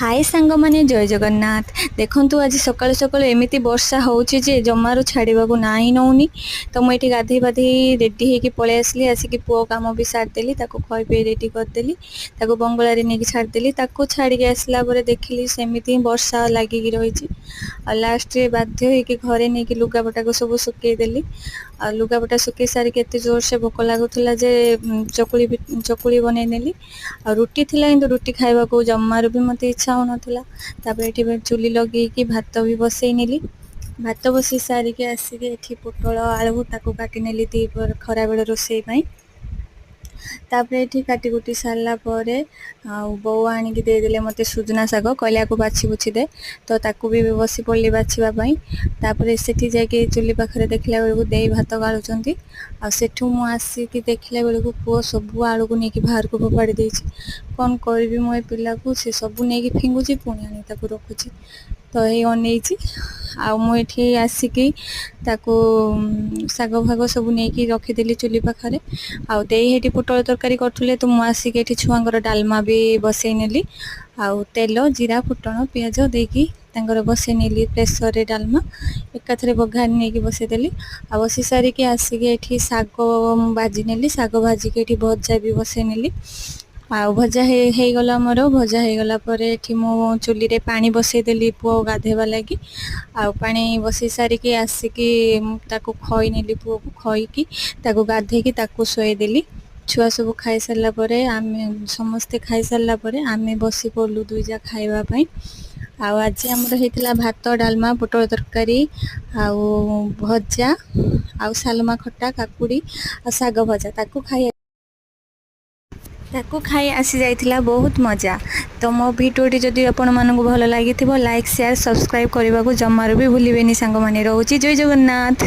ହାଏ ସାଙ୍ଗମାନେ, ଜୟ ଜଗନ୍ନାଥ। ଦେଖନ୍ତୁ, ଆଜି ସକାଳୁ ସକାଳୁ ଏମିତି ବର୍ଷା ହେଉଛି ଯେ ଜମାରୁ ଛାଡ଼ିବାକୁ ନାଁ ନେଉନି। ତ ମୁଁ ଏଠି ଗାଧେଇ ପାଧେଇ ରେଡ଼ି ହେଇକି ପଳେଇ ଆସିଲି। ଆସିକି ପୁଅ କାମ ବି ସାରିଦେଲି, ତାକୁ ଖୁଆଇ ପିଆଇ ରେଡ଼ି କରିଦେଲି, ତାକୁ ବଙ୍ଗଳାରେ ନେଇକି ଛାଡ଼ିଦେଲି। ତାକୁ ଛାଡ଼ିକି ଆସିଲା ପରେ ଦେଖିଲି ସେମିତି ହିଁ ବର୍ଷା ଲାଗିକି ରହିଛି। ଆଉ ଲାଷ୍ଟରେ ବାଧ୍ୟ ହେଇକି ଘରେ ନେଇକି ଲୁଗାପଟାକୁ ସବୁ ଶୁକେଇଦେଲି। ଆଉ ଲୁଗାପଟା ଶୁକେଇ ସାରିକି ଏତେ ଜୋରସେ ଭୋକ ଲାଗୁଥିଲା ଯେ ଚକୁଳି ଚକୁଳି ବନେଇ ନେଲି। ଆଉ ରୁଟି ଥିଲା, କିନ୍ତୁ ରୁଟି ଖାଇବାକୁ ଜମାରୁ ବି ମୋତେ ଇଚ୍ଛା ହେଉନଥିଲା। ତାପରେ ଏଠି ଚୁଲି ଲଗେଇକି ଭାତ ବି ବସେଇ ନେଲି। ଭାତ ବସେଇ ସାରିକି ଆସିକି ଏଠି ପୋଟଳ ଆଳୁ ତାକୁ କାଟି ନେଲି ଦ୍ୱିପହର ଖରାବେଳ ରୋଷେଇ ପାଇଁ। ତାପରେ ଏଠି କାଟି କୁଟି ସାରିଲା ପରେ ଆଉ ବୋଉ ଆଣିକି ଦେଇଦେଲେ ମୋତେ ସୁଜନା ଶାଗ। କହିଲେ, ଆକୁ ବାଛି ବୁଛି ଦେ। ତ ତାକୁ ବି ବସି ପଡ଼ିଲି ବାଛିବା ପାଇଁ। ତାପରେ ସେଠି ଯାଇକି ଚୁଲି ପାଖରେ ଦେଖିଲା ବେଳକୁ ଦେଇ ଭାତ ଗାଳୁଛନ୍ତି। ଆଉ ସେଠୁ ମୁଁ ଆସିକି ଦେଖିଲା ବେଳକୁ ପୁଅ ସବୁ ଆଳୁକୁ ନେଇକି ବାହାରକୁ ଫୋପାଡ଼ି ଦେଇଛି। କ'ଣ କରିବି ମୁଁ ଏ ପିଲାକୁ? ସେ ସବୁ ନେଇକି ଫିଙ୍ଗୁଛି, ପୁଣି ଆଣି ତାକୁ ରଖୁଛି। ତ ଏଇ ଅନେଇଛି। ଆଉ ମୁଁ ଏଠି ଆସିକି ତାକୁ ଶାଗ ଫାଗ ସବୁ ନେଇକି ରଖିଦେଲି ଚୁଲି ପାଖରେ। ଆଉ ଦେଇ ଏଠି ପୋଟଳ ତରକାରୀ କରୁଥିଲେ, ତ ମୁଁ ଆସିକି ଏଠି ଛୁଆଙ୍କର ଡାଲମା ବି ବସେଇ ନେଲି। ଆଉ ତେଲ, ଜିରା, ଫୁଟଣ, ପିଆଜ ଦେଇକି ତାଙ୍କର ବସେଇ ନେଲି ପ୍ରେସରରେ। ଡାଲମା ଏକାଥରେ ବଘାରି ନେଇକି ବସେଇଦେଲି। ଆଉ ବସେଇ ସାରିକି ଆସିକି ଏଠି ଶାଗ ମୁଁ ଭାଜି ନେଲି। ଶାଗ ଭାଜିକି ଏଠି ଭଜା ବି ବସେଇ ନେଲି। ଆଉ ଭଜା ହେଇଗଲା ମୋର। ଭଜା ହେଇଗଲା ପରେ ଏଠି ମୁଁ ଚୁଲିରେ ପାଣି ବସେଇଦେଲି ପୁଅ ଗାଧେଇବା ଲାଗି। ଆଉ ପାଣି ବସେଇ ସାରିକି ଆସିକି ମୁଁ ତାକୁ ଖୋଇ ନେଲି। ପୁଅକୁ ଖୋଇକି, ତାକୁ ଗାଧେଇକି ତାକୁ ଶୁଆଇଦେଲି। ଛୁଆ ସବୁ ଖାଇସାରିଲା ପରେ, ଆମେ ସମସ୍ତେ ଖାଇସାରିଲା ପରେ ଆମେ ବସି ପଡ଼ିଲୁ ଦୁଇ ଯା ଖାଇବା ପାଇଁ। ଆଉ ଆଜି ଆମର ହେଇଥିଲା ଭାତ, ଡାଲମା, ପୋଟଳ ତରକାରୀ ଆଉ ଭଜା ଆଉ ସାଲମା ଖଟା, କାକୁଡ଼ି ଆଉ ଶାଗ ଭଜା। ତାକୁ ଖାଇ ଆସି ଯାଇଥିଲା ବହୁତ ମଜା। ତ ମୋ ଭିଡ଼ିଓଟି ଯଦି ଆପଣମାନଙ୍କୁ ଭଲ ଲାଗିଥିବ, ଲାଇକ୍, ସେୟାର, ସବସ୍କ୍ରାଇବ୍ କରିବାକୁ ଜମାରୁ ବି ଭୁଲିବେନି ସାଙ୍ଗମାନେ। ରହୁଛି, ଜୟ ଜଗନ୍ନାଥ।